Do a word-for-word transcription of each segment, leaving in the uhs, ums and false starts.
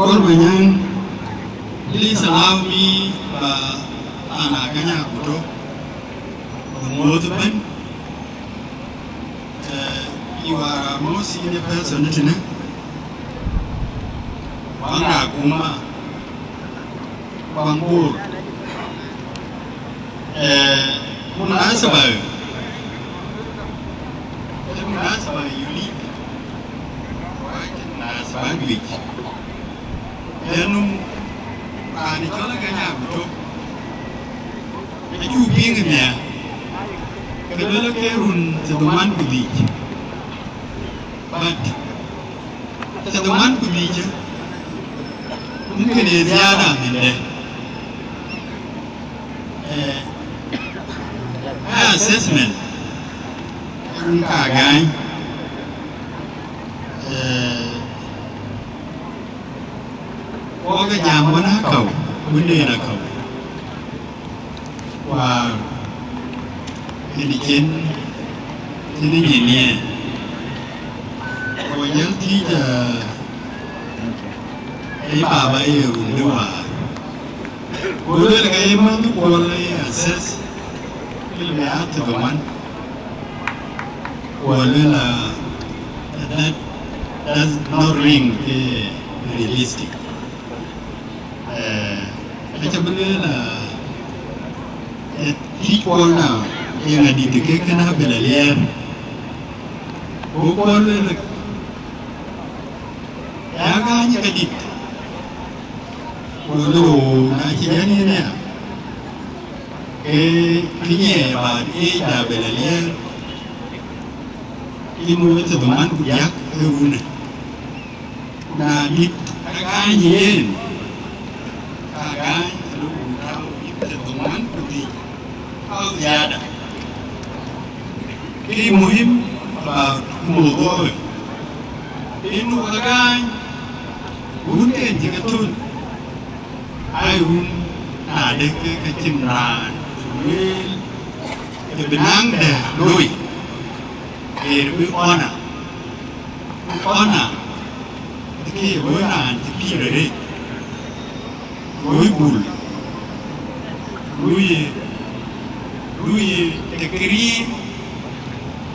Kɔl Manyang, please allow me ba Pan Aganya Guto ba muɔ̈th ëbɛ̈n. Eh, you are a most senior person tënë. Baŋ Aguma, baŋ Bor. Eh, munasaba, eh, munasaba unique. Munasaba juëc. Lanu raan cɔl Aganya Guto, acuk piŋ ë nhiaar, ke luel ke run thiërdhoŋuan ku dhïc. But thiërdhoŋuan ku dhïc, mumkin ë ziada min de. Eh, eh, assessment, run ka gäny, eh, wok ë jam wën akɔ̈u, wënden akɔ̈u. Wäär yen cin, cin ë nyin yen. Ku jël thiëc, eh, ë baba ye run de wäär. Ku luel ke ye mänh Kuɔl ye assess, ke le ya thiërdhoŋuan. Ku luel, ah, that does not ring, eh, realistic. Eh, aca bï lueel, ah, eh, thiëc Kuɔl na, ye ŋa dït ke kën abël aliɛɛr. Go Kuɔl lueel, ya gäny ka dït. Ku lueel, oo, na cï yɛn yen ya, ke kë nyiɛɛi baat ëëc da abël aliɛɛr. Yen wek thiërdhoŋuan ku diäk ë runë. Na dït agäny yen, ka gäny alo ku tau yïn thiërdhoŋuan ku dhïc au ziada. Kë muhim about mudhur, inu agäny wun ken cï ke thöl, ai wun na de ke ke cïn raan lueel ë bï naŋ dɛ looi, ë bï honor. Honor, ke ye wëu raan cï pïïr arëët, wëu bul, lui, lui takrim,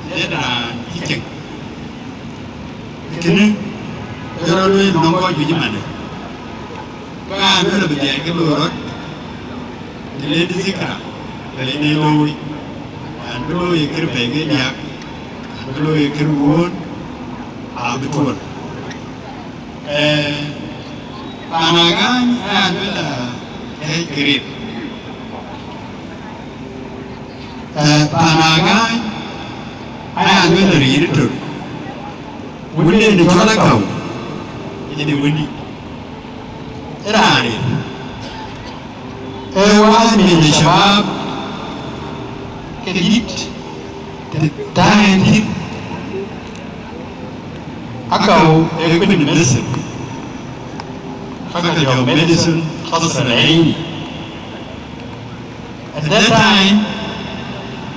ye raan cï cieŋ. Kënë, ë rɔt lueel nɔŋ kɔc juëc ëmënë. Ka an, bï lɔ bï dhiɛl ke looi rɔt, të le dhikra, të le në looi, an, bï looi ye kër pɛ̈i ke diäk, an, bï looi ye kër wuɔ̈ɔ̈n, abï tuɔl. Eh, Pan Agäny, an, bï lɔ kɛ̈ɛ̈c kë rip. Eh, Pan Agäny, an, bï lɔ riir tör. Wënden cɔl Akau, yen ë wëndït. Raan ë, ee wahid min shabab ke dït të tääu ë thïn. Akau ee kuany Misir, faculty of medicine, Qasr al Aini. At that time,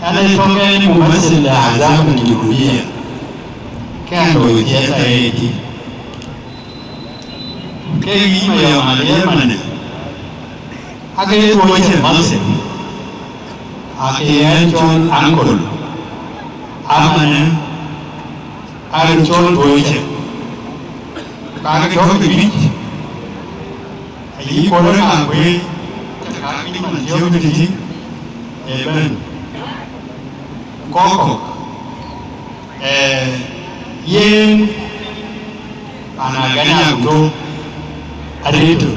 ana tɔ̈ ke mumathil le Ahzab al Junubiya, ke ando thieta eti. Ke yï Mayɔm Alier manë, ake ye tuɔɔcë Masir, ake ɣɛn cɔl uncle, amanë, ake cɔl tuɔɔcë, ka ke tɔ̈ ke juëc, ayï Kuɔl Rɛŋ Aguëër, ka ke man thiɔ̈k tëtï, ë bɛ̈n, kɔ̈k kɔ̈k. Eh, yen, Pan Agäny Aguto, arëëtö.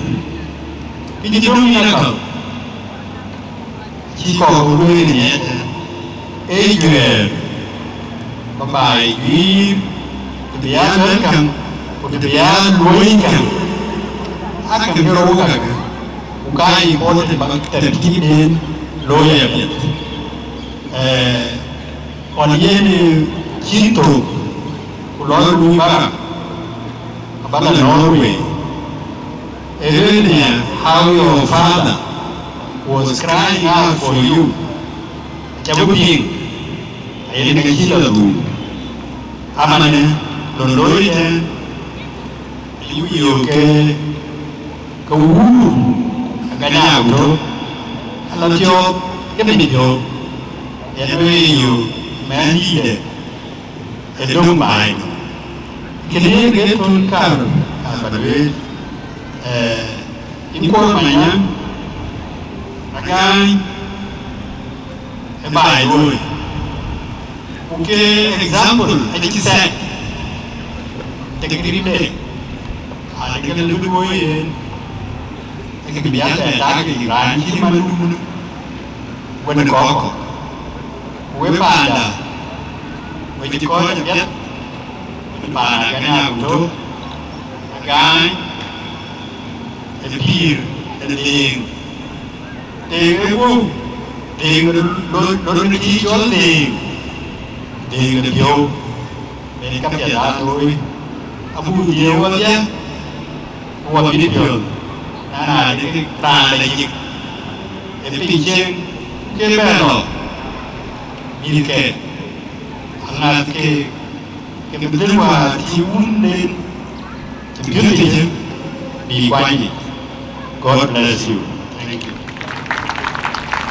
Kë cï döŋ yïn Akau, cï kɔɔr ku lueel ë nyiɛɛt, ee juɛɛr, ba baai juiir, ku bï ya luɛɛl käŋ, ku bï ya luɔi käŋ, aa käŋ ke rou kakë, ku ka important bä tɛ̈t kï den looi apiɛth. Eh, Ɣɔn yen, eh, cïn thök, ku lɔ luui barak, abä lɔ Norway. Ee lueel aya, how your father was crying out for you. Aca bï piŋ, ayen ke cï lɔ dhum. Amanë, lɔ looi tɛ̈ɛ̈n, Yök ke, ke wun, Ganya Wutök, ala thiɔ̈k ke mïth yök, yen wëë yök mɛn dïïtde ë döŋ baai nɔm. Kënë yen ke tön kar, kar ba lueel, eh, yïn Kuɔl Manyaŋ, Agany, ë baai looi. Ku ke example acï set, tek rimde, adeke lëu bï luɔ̈i yen, ë ke bï jäl bɛ tak yic raan cï man dun wën kɔ̈k kɔ̈k. Ku we paanda, we cï kɔc apiɛth, we paanda Ganya Wutök, Agany, ë pïïr, ë Deŋ. Deŋ ë guɔ̈u, Deŋ de lon, lon ë kï cɔl Deŋ, Deŋ de piɔ̈u, ben ka piɛth aa looi, abuk dhiëëu wadhiɛ, ku wa bï piɔ̈th, na na de raan de jik, ë piny cieŋ, ke bɛ̈n lɔ, mïthke, aŋäthke, ke bï dhil wäär cï wunden, cï piöth ë cï, bï kuany yic. God bless you. Thank you.